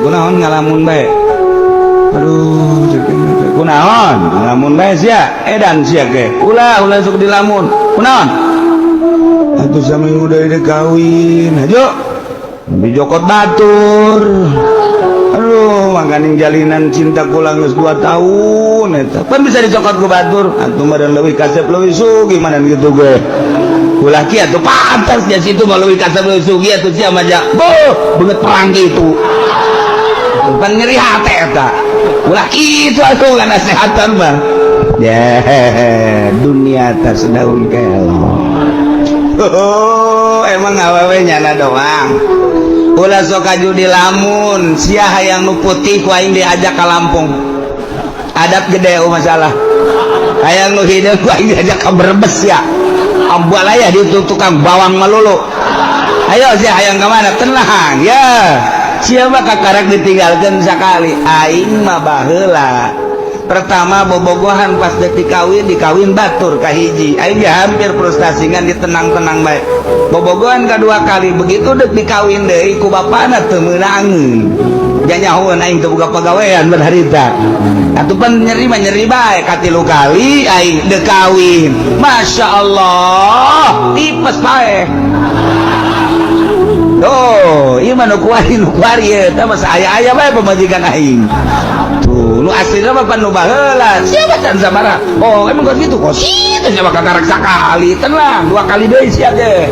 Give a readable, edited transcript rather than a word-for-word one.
Kunaon ngalamun bae? Aduh, cek kunaon ngalamun bae sia? Edan sia ge. Ulah, ulah sok dilamun. Kunaon? Atuh saminggu dari dek kawin. Hajo. Dijokot batur. Aduh, makaning jalinan cinta kula geus 2 tahun eta. Pan bisa dicokot ku batur. Atuh mah leuwih kasep, leuwih sugih mana gitu gue. Ulah kieu atuh, pantas dia situ mah leuwih kasep, leuwih sugih atuh sia mah ja. Boh, beungeut perang gitu. Pan nyeri hate eta. Ulah kitu atuh kana nasehatan mah. Ya, dunia atas daun kelor. Oh, emang awewe nyana doang. Ulah sok kaju di lamun, sia hayang nu putih ku aing diajak ka Lampung. Adat gede, oh masalah. Hayang nu hideung ku aing diajak ka Brebes ya. Ambalaya di tukang bawang melulu. Ayo sia hayang ka mana? Tenang ya. Sia mah kakarak ditinggalkeun sakali. Aing mah baheula. Pertama bobogohan pas dek dikawin, dikawin batur kahiji. Aing ge hampir frustasi, ngan ditenang-tenang bae. Bobogohan kedua kali, begitu dek dikawin deui ku bapana teu meunangeun. Janyahoeun aing teu boga pagawean harita. Atuh pan nyeri mah nyeri bae. Katilu kali aing dek kawin. Masya Allah, tipes bae. Tuh, ieu mah nu kuari, nu kuari eta mah aya-aya bae pamajikan aing. Tuh, nu aslina mah pan nu baheula. Siapa can sabaraha? Oh, emang kos gitu, kos itu siapa kakarak sakali, tenang, dua kali deui sia ge.